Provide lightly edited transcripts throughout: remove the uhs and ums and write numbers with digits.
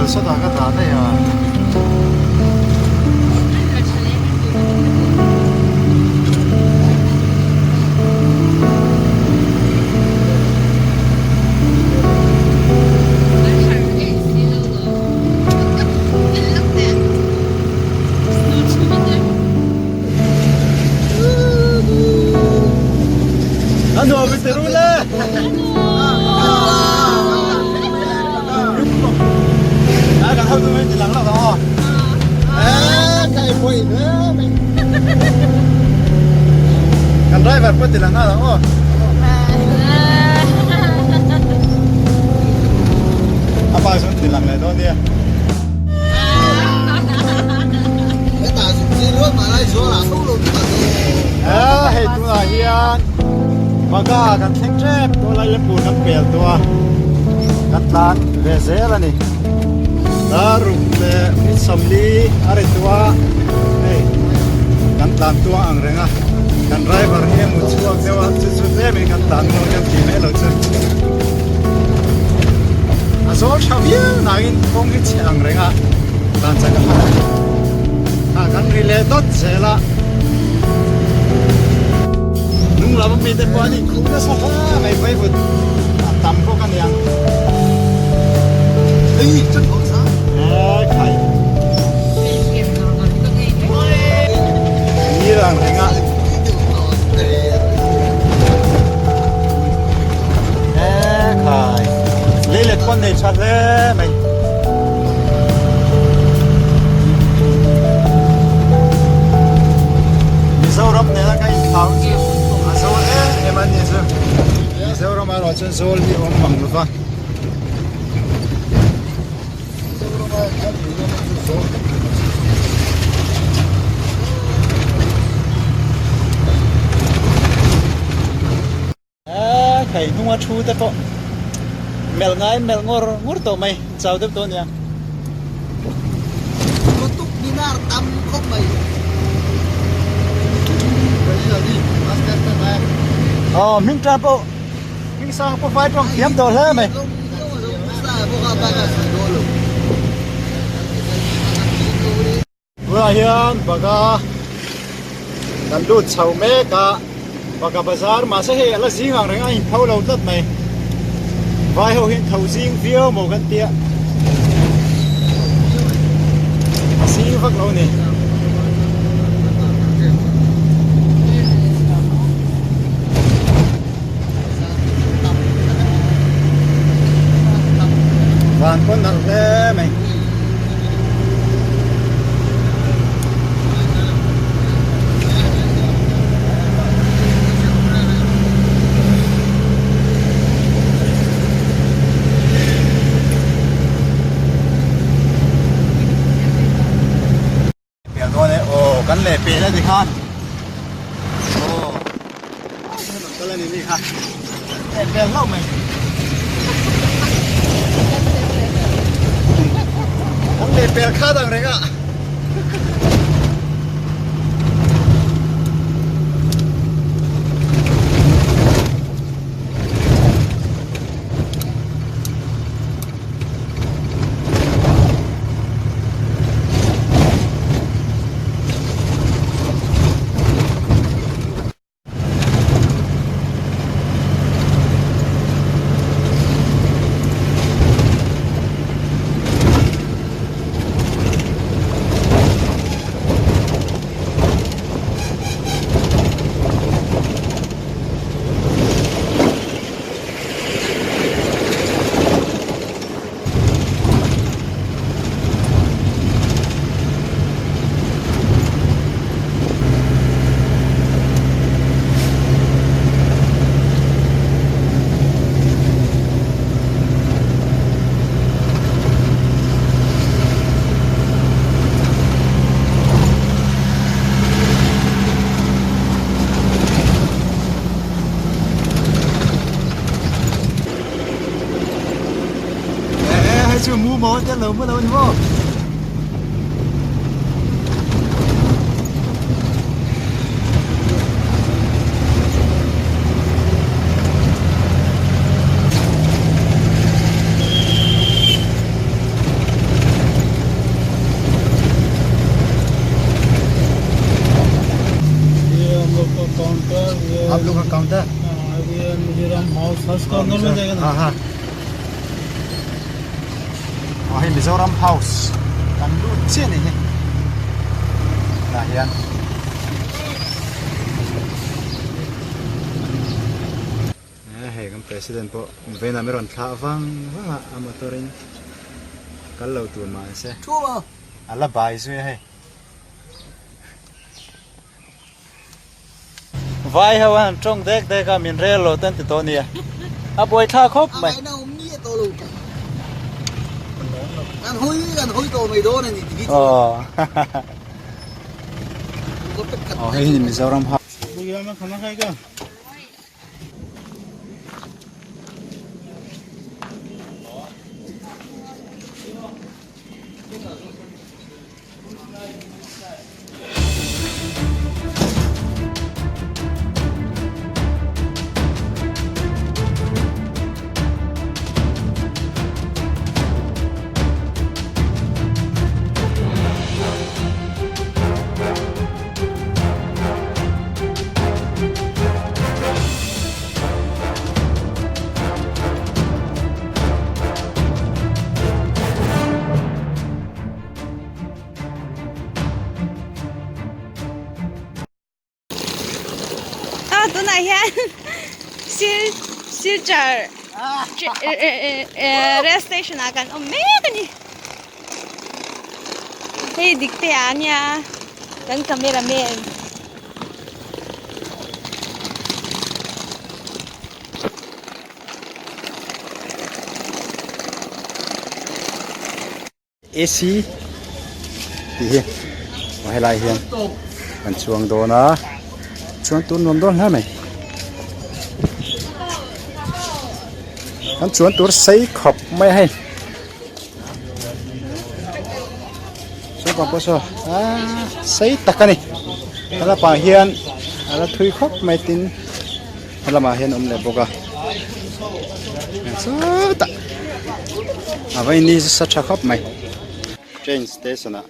sawtah ka dah daih a. A nuam i ti ru le. A kan hotu mai ti lang lo aw. Eh, kai poi le mai. Kan driver pawh ti lang nghal ang aw. A pa chuan ti lang leh dawn nia. Hei tunah hian Baga kan thleng tep tawh lai le pur kan pel tawh a kan tlan ve zel a ni dar ruk leh minute sawmli a ri tawh a hei kan tlan tuang ang reng a kan driver hi a mut chhuak deuh a chu chu tlem in kan tlan dawn kan tih mai lo chu a zawl tha viau nangin kawng hi chhe ang reng a tlan chak a har a ni ha kan ri leh dawt zel a hnung lam ami te pawh an inkhuh nasa hle mai vaivut a tam bawk a niang e khai ngir ang reng a e khai leilet pawn nei tha hle mai. Mizoram nena ka inthlau chu a zawl em em a ni chu. Mizoram erawh chuan zawl hi a awm mang lova. Hei hnunga thu te pawh melh ngai melh ngawr ngawr tawh mai chau deuh tawh ania. Lutuk dinar tam khawp mai. Aw hming tan pawh hming sang pawh vai tawng thiam tawh hle mai. Tunah hian Baga kan lut chho mek a, Baga bazar mahse hei a la zing ang reng a inpho lo tlat mai. Vai ho hian tho zing viau maw kan tia a zing vak lo a ni. Van pawn nalh hle mai. Pian dawn e aw kan leh peh la tikhan aw rawn kal a ni mi kha leh pel hlauh mai kan leh pel kha dang reng a. Hei chu mu maw te lo mu lo ni maw. आप लोग का counter Mizoram house first corner में जाएगा ना हाँ हाँ oh hei Mizoram house kan lut chiah a nih hi tah hian hei kan president pawh vawiinah min rawn thlah vang vang a a motor in kal lo tur mahse a la bai zui a hei. Vai ho an tawng dek dek a min rel lo ten ti tawh nia a buai thlak khawp mai. Aw hei hi Mizoram ha. A tunah hian sil silchar rail station ah kan awm mek a ni hei dik te ah ania kan camera man. AC tih hi aw helai hian kan chuang dawn a chuan tur nuam dawn hle mai kan chuan tur sei khawp mai a hei saw pang pawh saw aaa sei tak a ni helapang hian a la thui khawp mai tin helamah hian a awm leh bawk a sawtah a va in sa tha khawp mai train station ah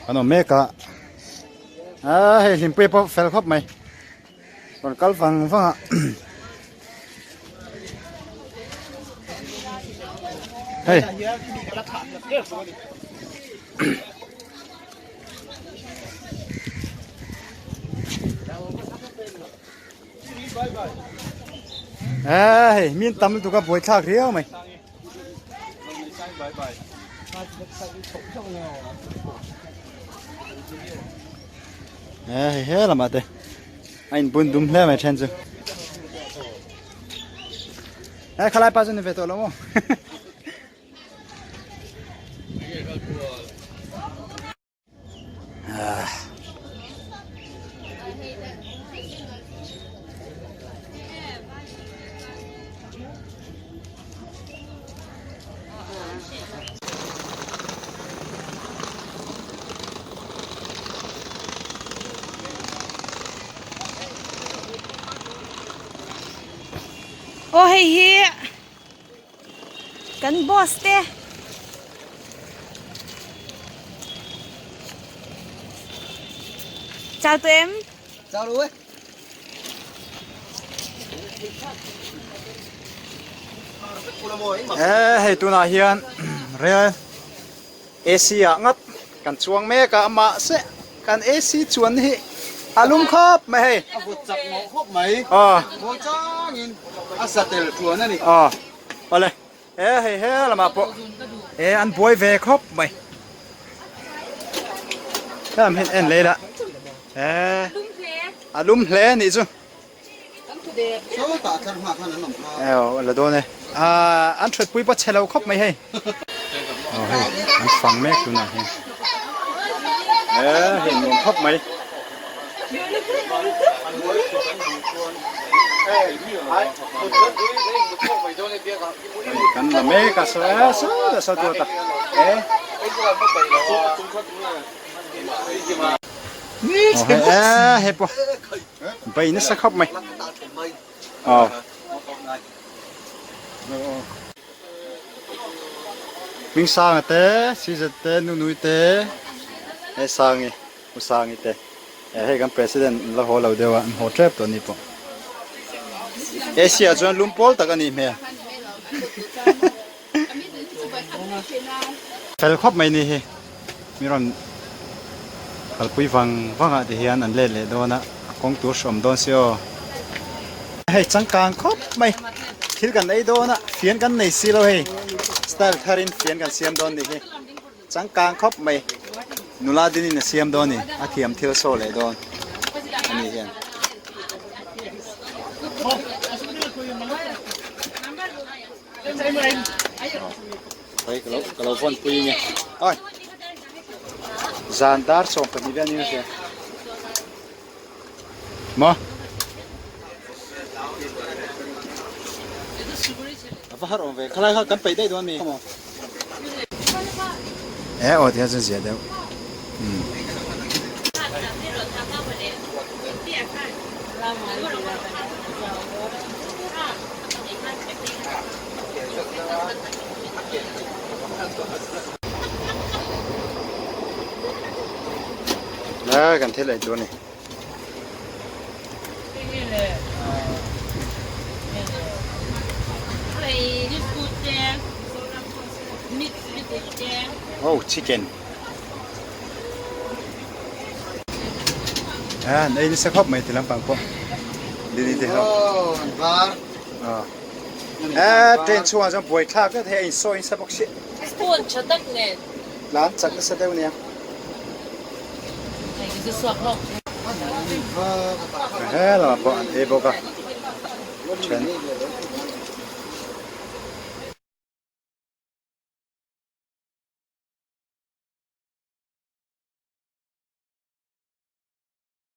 kan awm mek a aaa hei hlimpui pawh fel khawp mai rawn kal vang vang a hei. Hei min tam lutuk a buai thlak riau mai. Hei he lamah te a in bun dum hle mai then chu. Hei khalai pa chu ni ve tawh lo maw. Aw hei hi Kan boss te Chào tụi em. Chào rồi. Eh hei tunah hian rel AC ah ngat kan chuang mek a mahse kan AC chuan hi a lum khawp mai hei. A vut chak ngawh khawp mai. Aw. Ngawi changin a sa tel tuan a ni. Aw. Awle e hei he lamah pawh e an buai ve khawp mai. Helam hian en leh la e a lum hle a nih chu. Sawtah thar hma khan an awm kha. Aw la dawn e. Ahh an thutpui pawh chhe lo khawp mai hei. Aw hei an fang mek tunah hian. Ehh hei nuam khawp mai. Kan la mek a saw e sawtah saw duat a eh. Aw hei ehh hei pawh. Bai nasa khawp mai. Aw. Hming Sanga te, Sizet te, Nunui te, he Sangi, U Sangi te. Hei kan president an la haw lo deuh a, an haw tep tawh a ni pawh. Asia chuan lum pawl tak a nih hmel. Fel khawp mai ni hi. Mi rawn kalpui vang vang ah ti hian an let leh dawn a, kawng tur hrawm dawn si aw. Hei changkang khawp mai, thil kan ei dawn a, fian kan nei si lo hei, style thar in fian kan siam dawn ni hi, changkang khawp mai, nula din in a siam dawn ni, a thiam thil saw leh dawn a ni hian. Hei ka lo ka lo vawn pui nge oi zan dar 12 vel ni hria maw a va har awm ve khalai kha kan peih daih dawn mi e aw ti hian chuan zia deuh umm. A kan thil ei tur a ni. Oh chicken. A an ei nasa khawp mai ti lampang pawh. Lily te ho. Oh an var. A train chhungah chuan buai thlak zet hei a insawi nasa bawk si. Spoon tha tak nen. Tlan chak nasa deuh nia. Hei chu suak hlawk. He lamah pawh an ei bawk a. Then.